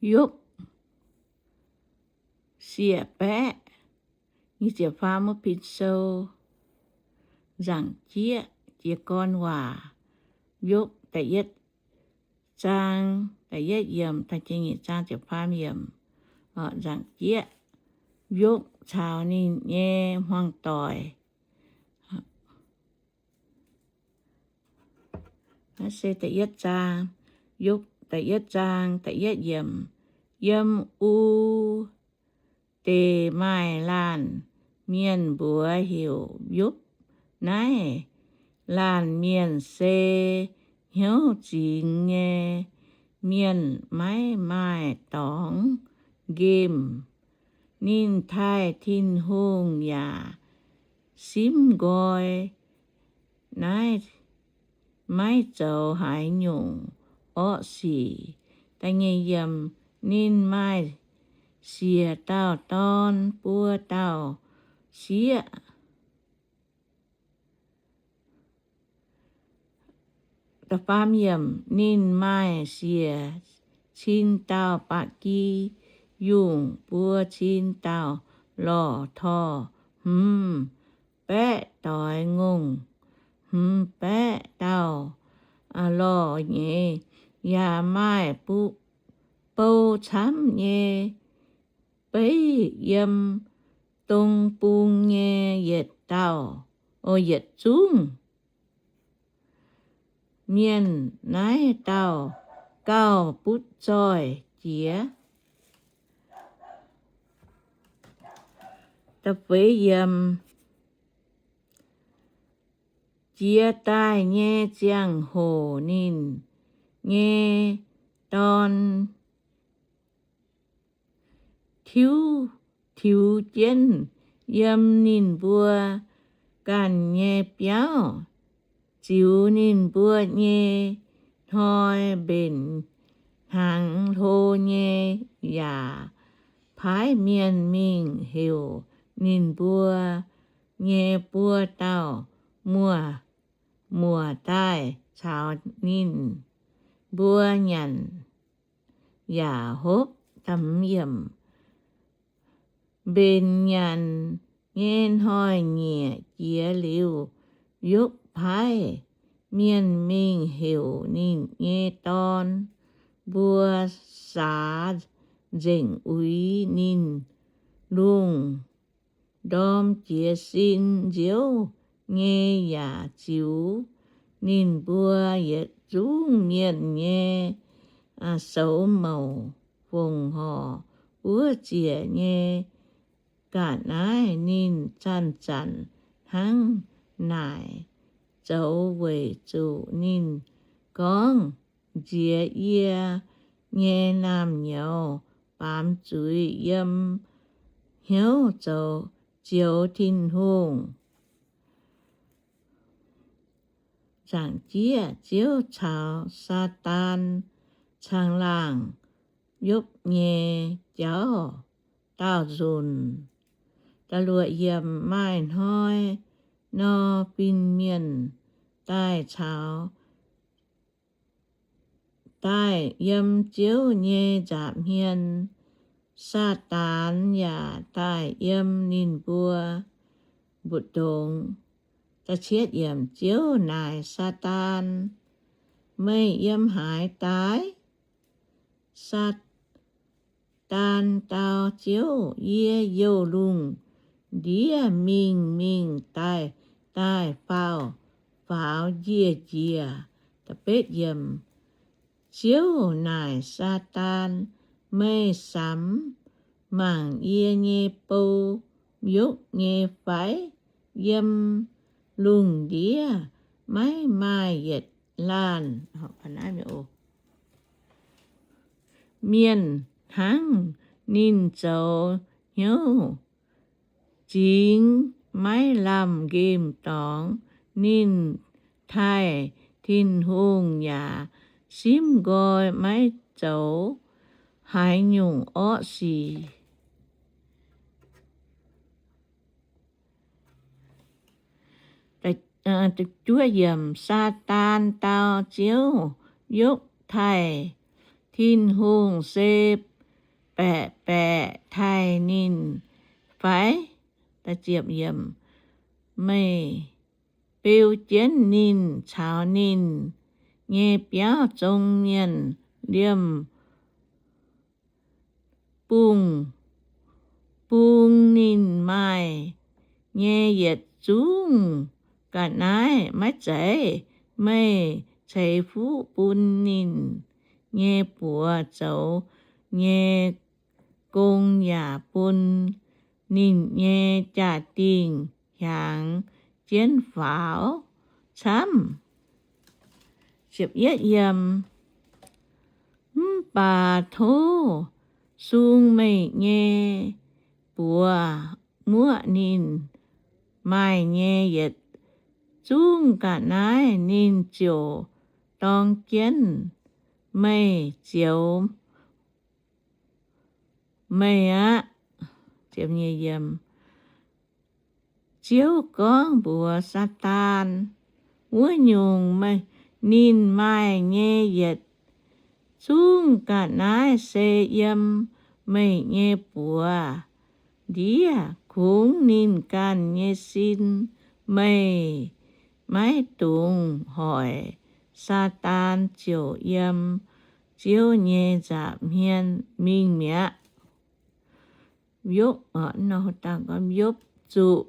Yopv siec baeqv. Nyic ziepc faam wuov pin sou. Nzaangc jieqv jiez gorn waac. Yopv da'yietv zaang da'yietv yiemc daaih nyic zaang ziepc faam yiemc. Nzaangc jieqv Yopv caux ninh nyei hmuangv doic. Da'yietv zaang, Yopv da'yietv zaang da'yietv yiemc. Yiem U^deix maaih laanh mienh mbuox heuc Yopv. Naaiv laanh mienh se hnyouv zingx nyei mienh, maiv maaih dorngx nqemh. Ninh taaih Tin-Hungh yaac simv nqoi, naaiv maiv zoux haaix nyungc orqv sic. Ninh maaih siec dauh dorn, buo dauh sieqv. Ninh maaih siec cin dauh ba'gi yungh, buo cin dauh lorh torh, hmz baeqv doix ngongh, hmz baeqv dauh lorh nyeiz, yaac maaih bou camv nyei beiv yiem dong bung nyei yietc dauh, o, yietc zungv. Mienh naaiv dauh gauh butv zoih jiex. Jiex daaih nyei ziangh hoc ninh nyei dorn tiux, tiux jienv yiem ninh mbuo ganh nyei biauv, ziux ninh mbuo nyei hnoi mbenc hnaangx hlo nyei, yaac paaiv mienh mingh heuc ninh mbuo nyei buo dauh muoz, muoz daaih caux ninh mbuo nyanc yaac hopv. Mbenc nyanc nyei hnoi-nyieqc jiex liuz, Yopv paaiv mienh mingh heuc ninh nyei dorn mbuo saax nzengc uix ninh lungh ndorm jiez sin nziouv nyei, yaac ziux ninh mbuo yietc zungv mienh nyei soux mouc, fongc horc wuov ziec nyei ga'naaiv. Ninh zanc-zanc hnangv naaic zoux weic zuqc ninh gorngv, Nziex yie nyei naamh nyouz baamz zuiz yiem hnyouv zoux zioux Tin-Hungh. Zaangc Jieqv Ziouv caux Saadaan caangh laangh. Yopv nyei jauv daauh nzunc. Maaih hnoi nor, fin-mienh daaih caux daaih yiem Ziouv nyei nza'hmien. Saadaan yaac daaih yiem ninh mbuo mbu'ndongx. Ziouv naaic Saadaan, Meih yiem haaix daaih? Saadaan dau Ziouv, Yie youh lungh ndiev mingh, mingh daaih, daaih faaux, faaux njiec njiec. Ziouv naaic Saadaan, Meih samx mangc yie nyei bou yopv nyei fai? Yiem lungh ndiev maiv maaih yietc laanh mienh hnangv. Ninh zoux hnyouv zingx, maiv lamh nqemh dorngx. Ninh taaih Tin-Hungh yaac simv nqoi, maiv zoux haaix nyungc orqv sic. Saadaan dau Ziouv, Yopv taaih Tin-Hungh se baeqc baeqc taaih ninh fai? Meih beu jienv ninh caux ninh nyei biauv zong mienh liemh bung bung ninh maaih nyei yietc zungv ga'naaiv maiv zeiz? Meih ceix fuqv bun ninh nyei buoz zoux nyei gong yaac bun ninh nyei jaa-dingh hiaangx jienv faaux camv. Mv baac tov sung meih nyei buoz muoqv ninh maaih nyei yietc zungv ga'naaiv, ninh ziouc dorng jienv meih zioux meih aqv. Ziouv gorngv mbuox Saadaan, Wuov nyungc, ninh maaih nyei yietc zungv ga'naaiv se yiem meih nyei buoz ndiev. Kungx ninh ganh nyei sin meih maiv dungx hoic. Saadaan ziouc yiem Ziouv nyei nza'hmien mingh mi'aqv. Yopv, Yopv zuqc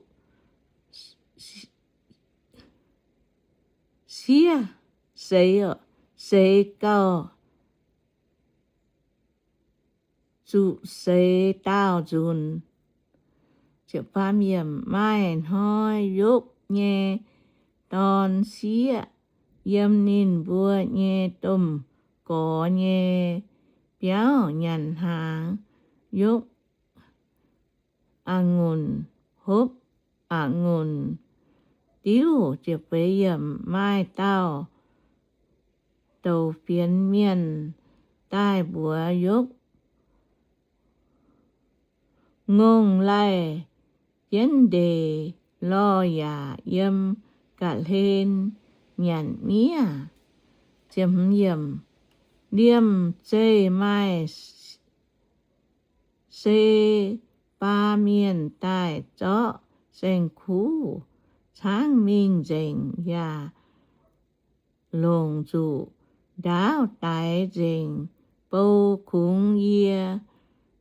siev, seix, seix gauh, zuqc seix daauh nzunc. Maaih hnoi Yopv nyei dorn sieqv yiem ninh mbuo nyei domh gorx nyei biauv nyanc hnaangx. Yopv a'ngunc, hopv a'ngunc diuv. Maaih dauh douc fienx mienh daaih mbuox Yopv, Ngongh laih jienv ndeic lorh yaac yiem ga'hlen nyanc miev. Liemh zeih maaih se baa mienh daaih zorqv saeng-kuv caangv mingh nzengc yaac longc nzuqc ndaauv daix nzengc bou. Kungx yie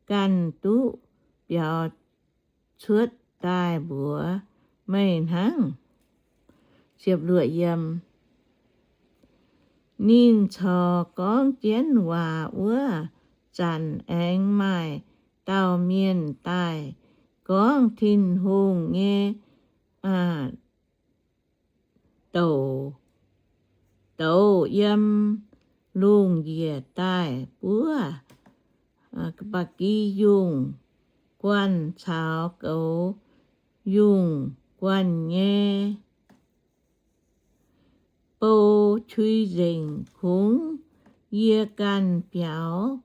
ganh duqv biaux cuotv daaih mbuox meih hnangv. Ninh corc gorngv jienv waac wuov zanc aengx maaih dauh mienh daaih gorngv, Tin-Hungh nyei douc, douc yiem lungh njiec daaih buov ba'gi yungh guanh caux goux yungh guanh nyei bou qui nzengc. Kungx yie ganh biaux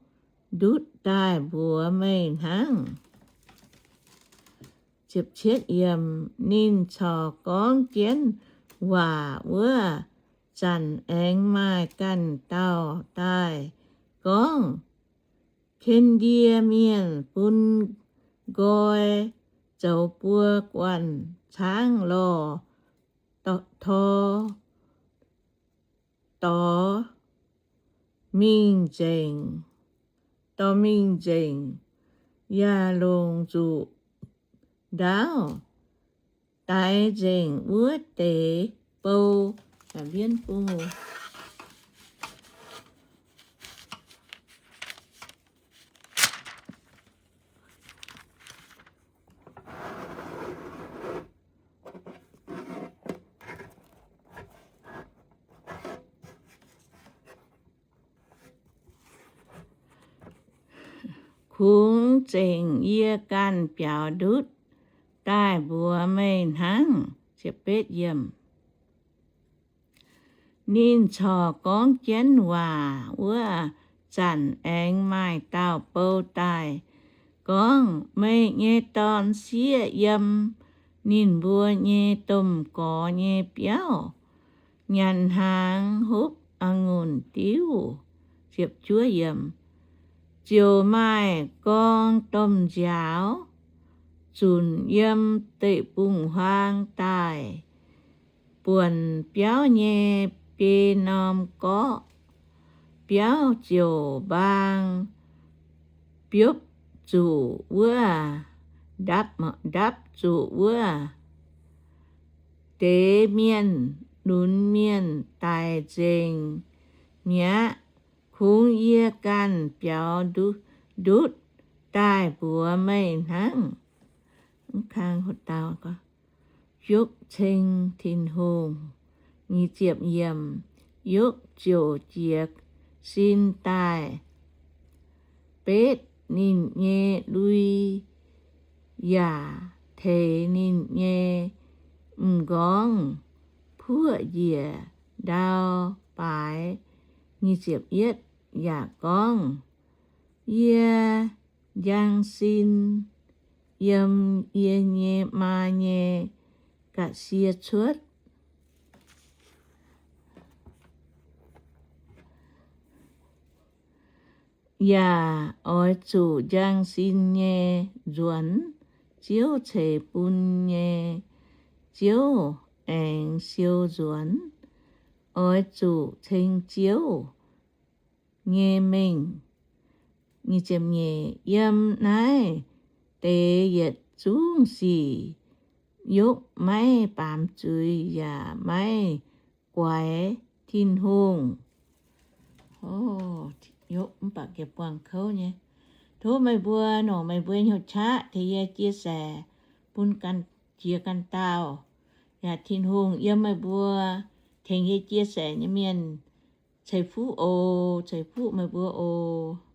ndutv daaih mbuox meih hnangv. Ninh corc gorngv jienv waac wuov zanc aengx maaih ganh dauh daaih gorngv, Ken^ndie Mienh bun nqoi zoux buo guanh caangv lorh tor dorh mingh nzengc, dorh mingh nzengc, yaac longc nzuqc ndaauv daix nzengc wuov deix bou. Kungx zengc yie ganh biaux ndutv daaih mbuox meih hnangv. Ninh corc gorngv jienv waac wuov zanc aengx maaih dauh bou daaih gorngv, Meih nyei dorn sieqv yiem ninh mbuo nyei domh gorx nyei biauv nyanc hnaangx, hopv a'ngunc diuv. ziouc maaih gorng domh nziaaux zunc yiem deic-bung-huaang daaih buonc biauv nyei biei norm gorqv. Biauv ziouc mbaang biopv zuqc wuov, ndapv, ndapv zuqc wuov deix mienh, lunx mienh daic nzengc mi'aqv. Kungx yie ganh biaux ndutv daaih mbuox meih hnangv. Yopv ceng Tin-Hungh. Yopv ziouc jiez sin daaih, betv ninh nyei lui, yaac teix ninh nyei m'nqorngv puoqv njiec ndau baaix, yaac gorngv, Yie njang sin yiem yie nyei maa nyei ga'sie cuotv, yaac oix zuqc njang sin nyei nzuonx Ziouv ceix bun nyei. Ziouv aengx siou nzuonx, oix zuqc ceng Ziouv nyei mengh. Yiem naaiv deix yietc zungv sic Yopv maiv baamz zuiz yaac maiv guaix Tin-Hungh. Yopv mv baac gengh buangh kouv nyei. Tov meih mbuo nongc meih mbuo hnyouv qaqv tengx yie chia sẻ bun jiex ganh dauh, yaac Tin-Hungh yiem meih mbuo tengx yie chia sẻ nyei mienh ceix fuqv oc. Ceix fuqv meih mbuo oc.